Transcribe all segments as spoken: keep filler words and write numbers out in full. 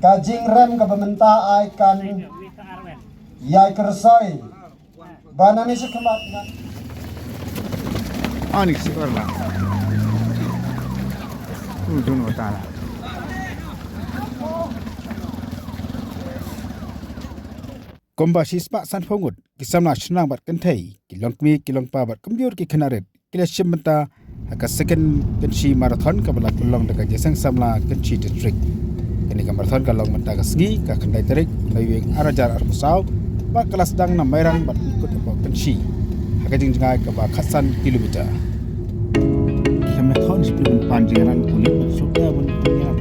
Ka jingrem kaba mynta ai kan ïai kyrsoi ba na ni shi khmat na. Ani si orla. Ujung utara. Kumba shispah sanphew ngut ki samla shynrang bad kynthei, ki longkmie, ki longpa bad kumjuh ki khynnah rit ki la shim bynta ha ka second Kynshi Marathon kaba la pynlong da ka Jingïaseng Samla Kynshi District. Kane ka marathon ka long mynta ka sngi ka khyndai tarik u Naiwieng ar hajar arphew saw bad ka la sdang na Mairang bad kut hapoh Kynshi ha ka jingjngai kaba khatsan kilometer. Ki marathon shi pynpan jingran kulit bad sukta ban pynjah.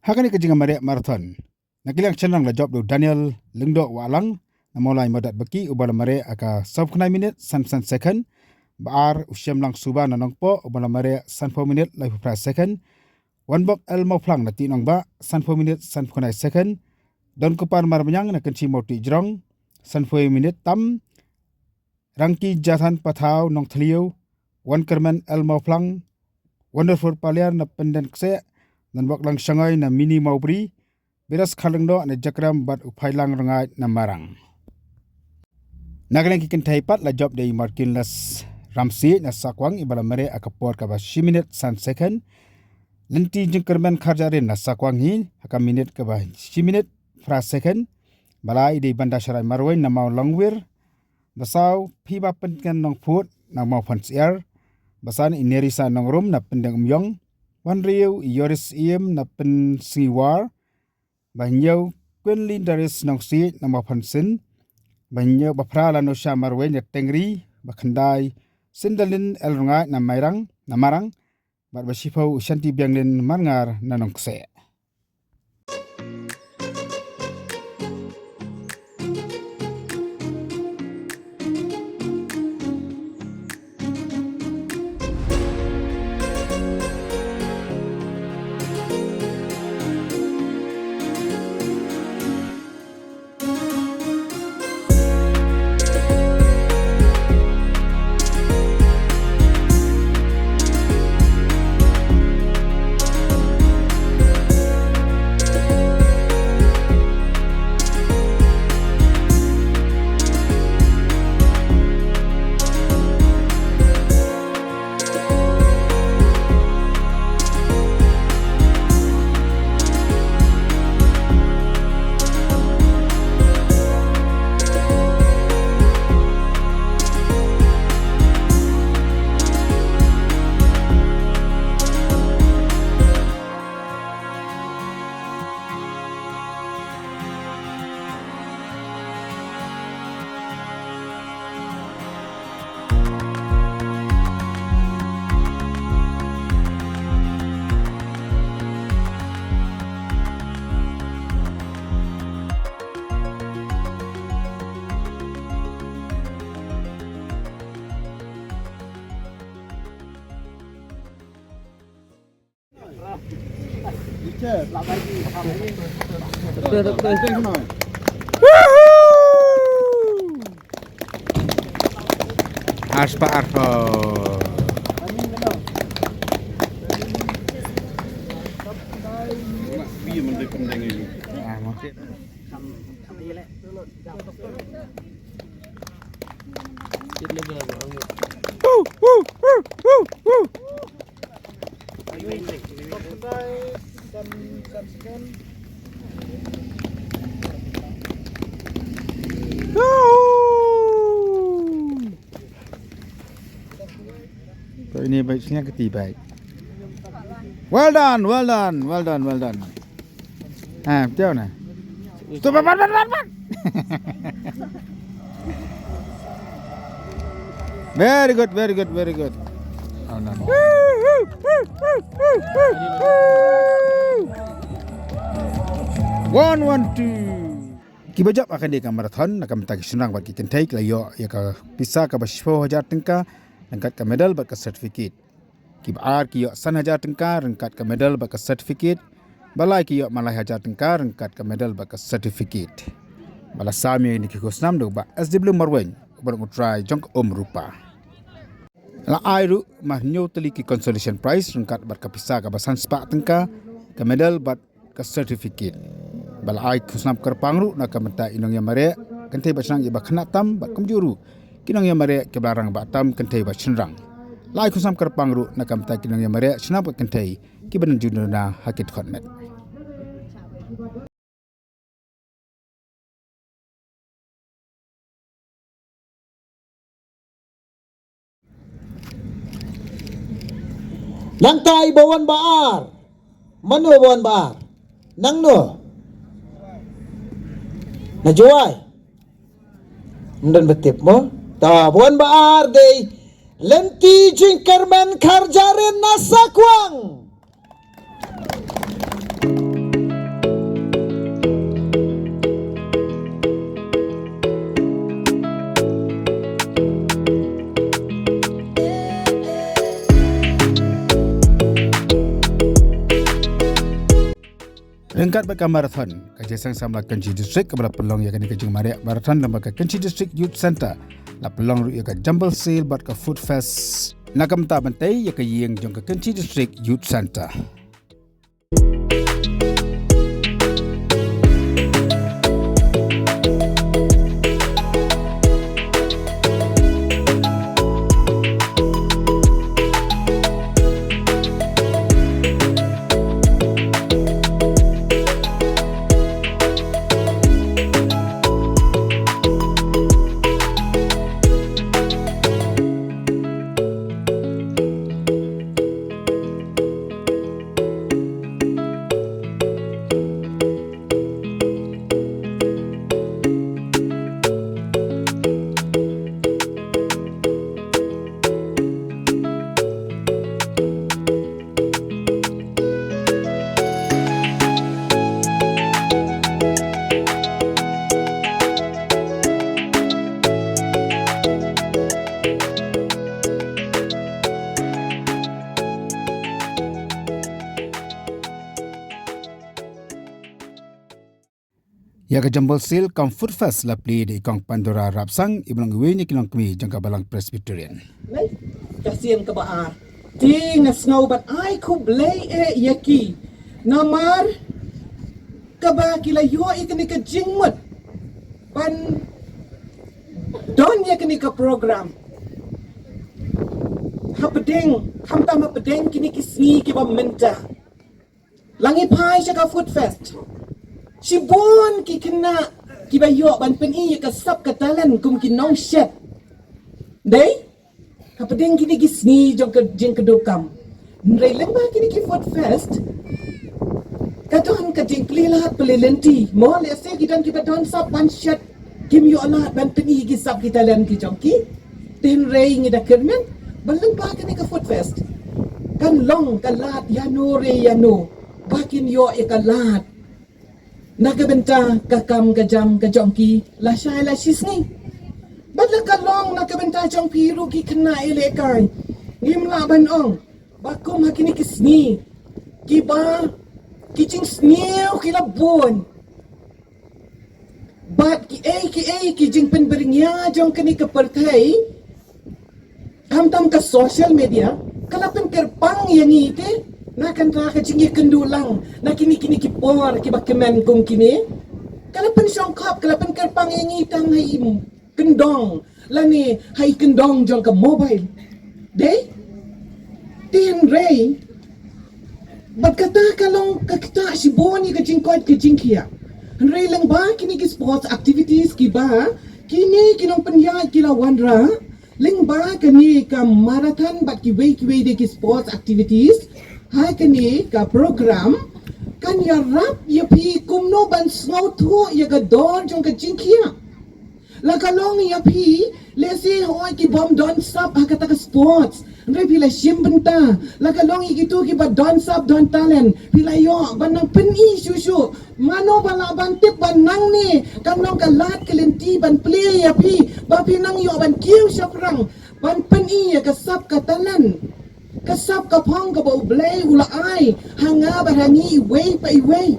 Ha kane ka jingmareh marathon, na ka liang shynrang la jop da u Daniel Lyngdoh Wahlang na Mawlai Madat Baki, uba la mareh ha ka sawphew khyndai minit sanphew san second. Ba ar u Shemlang Suba na Nongpoh, uba la mareh sanphew minit laiphew phra second. Wanbok L Mawphlang na Tih Nongbah, sanphew minit sanphew khyndai second. Donkupar Marbaniang na Kynshi Mawtih Jrong, sanphew minit tam. Rangki Jathan Pathaw Nongthliew, Wankyrmen L Mawphlang, Wonderful Paliar na Pyndenkseh, Nanbok Langshangoi na Mini Mawbri, Biras Kharlyngdoh na Jakriam bad u Phailang Rngaid na Marang. Na ka liang ki kynthei pat la jop da i Markinless Ramsiej na Sakwang, iba la mareh ha ka por kaba shi minit san second. Lynti Jingkyrmen Kharjahrin na Sakwang hi ha ka minit kaba shi minit phra second. Ba lai i dei Banda Sharai Marwein na Mawlongwir. Ba saw Phibapyntngen Nongphut na Mawphansyiar. Ba san i Nerisa Nongrum na Pyndengumiong. Ba hynriew i Yoris Ïem na Pynsngiwar. Ba hynñiew Quinlin Darius Nongsiej na Mawphansin. Ba hynñiew, ba phra, Lanosha Marwein Tengri. Ba khyndai, Sindalin Elrngai na Mairang, na Marang. Bad ba shiphew, Shanti Bianglin Marngar na Nongkseh. Arspah arphew. To ini baik, sini keti baik. Well done, well done, well done, well done. Ha, betul na. Stop, pat, pat, pat, pat. Very good, very good, very good. Oh, no, no. One, one, two. Kiba jop ha kane ka marathon na ka bynta ki shynrang bad ki kynthei ki la ïoh ïa ka pisa kaba shiphew hajar tyngka ryngkat ka medal bad ka certificate. Kiba ar ki ïoh san hajar tyngka ryngkat ka medal bad ka certificate. Ba lai ki ïoh man lai hajar tyngka ryngkat ka medal bad ka certificate. Ba la sam ïa kine ki khusnam da u Bah S W Marwein, uba long u trai jong ka um rupa. La ai ruh mar hynñiew tylli ki consolation prize ryngkat bad ka pisa kaba san spah tyngka, ka medal bad ka certificate. Ba la ai khusnam kyrpang ruh na ka bynta ki nongïamareh kynthei bad shynrang kiba khynnah tam bad kumjuh ruh ki nongïamareh kiba la rangbah tam kynthei bad shynrang. La ai khusnam kyrpang ruh na ka bynta ki nongïamareh shynrang bad kynthei kiba nang ju duna ha ki dkhot met. Nangta i ba wan ba ar. Mano ba wan ba ar? Nangno? Na Jowai. Ym don ba tip mo. Ta ba wan ba ar dei Lynti Jingkyrmen Kharjahrin na Sakwang. Ryngkat bad ka marathon, ka Jingïaseng Samla Kynshi District kaba la pynlong ïa kane ka jingmareh marathon lem bad ka Kynshi District Youth Centre, la pynlong ruh ïa ka Jumble Sale bad ka Food Fest na ka bynta ban tei ïa ka ïing jong ka Kynshi District Youth Centre. Ïa ka Jambal Seal kum Food Fest la plie da i Kong Pandora Rapsang, i ba long iwei na ki longkmie jong ka Balang Presbyterian. Lei, ka sien kaba ar. Te nga sngew ban ai khublei eh ïa ki. Namar kaba ki la ïoh ïa kane ka jingmut ban don ïa kane ka program. Hapdeng, khamtam hapdeng kine ki sngi kiba mynta. La ngi phai sha ka Food Fest. Shibun ki khynnah kiba ïoh ban pyni ïa ka sap ka talent kum ki nongshet. Dei? Hapdeng kine ki sngi jong ka jingkyrduh kam. Hynrei lyngba kine ki Food Fest, ka don ka jingplie lad plie lynti. Mo lehse ki don kiba don sap ban shet, kim ïoh lad ban pyni ki sap ki talent ki jong ki. Te hynrei ngi da kyrmen ba lyngba kane ka Food Fest kan long ka lad ïano re ïano ba kin ïoh ïa ka lad na ka bynta ka kam ka jam ka jong ki lashai lashisngi. Bad la ka long na ka bynta jong phi ruh ki khynnah ïalehkai. Ngim lah ban ong ba kum ha kine ki sngi kiba ki jingsniew ki la bun. Bad kiei kiei ki jingpynbyrngia jong kane ka pyrthei, khamtam ka social media, ka la pynkyrpang ïa ngi te na ka bynta ka jingïakynduh lang na kine kine ki por kiba kmen kum kine. Ka la pynshongkhop, ka la pynkyrpang ïa ngi tang ha i kyndong lane ha i kyndong jong ka mobile. Dei? Te hynrei bad kata ka long ka ktah shibun ïa ka jingkoit ka jingkhiah. Hynrei lyngba kine ki sports activities kiba kine ki nongpynïaid ki la wanrah, lyngba kane ka marathon bad kiwei kiwei de ki sports activities, ha kane ka program kan ïarap ïa phi kumno ban sngewthuh ïa ka dor jong ka jingkhiah. La ka long ïa phi, lehse hooid ki bym don sap ha kata ka sports, hynrei phi la shim bynta. La ka long ïa kito kiba don sap don talent, phi la ïoh ban nang pyni shuh shuh. Mano ba lah ban tip ba nangne kan long ka lad ka lynti ban plie ïa phi, ba phi nang ïoh ban kiew shaphrang ban pyni ïa ka sap ka talent, ka sap ka phong kaba U Blei u la ai ha nga bad ha ngi iwei pa iwei.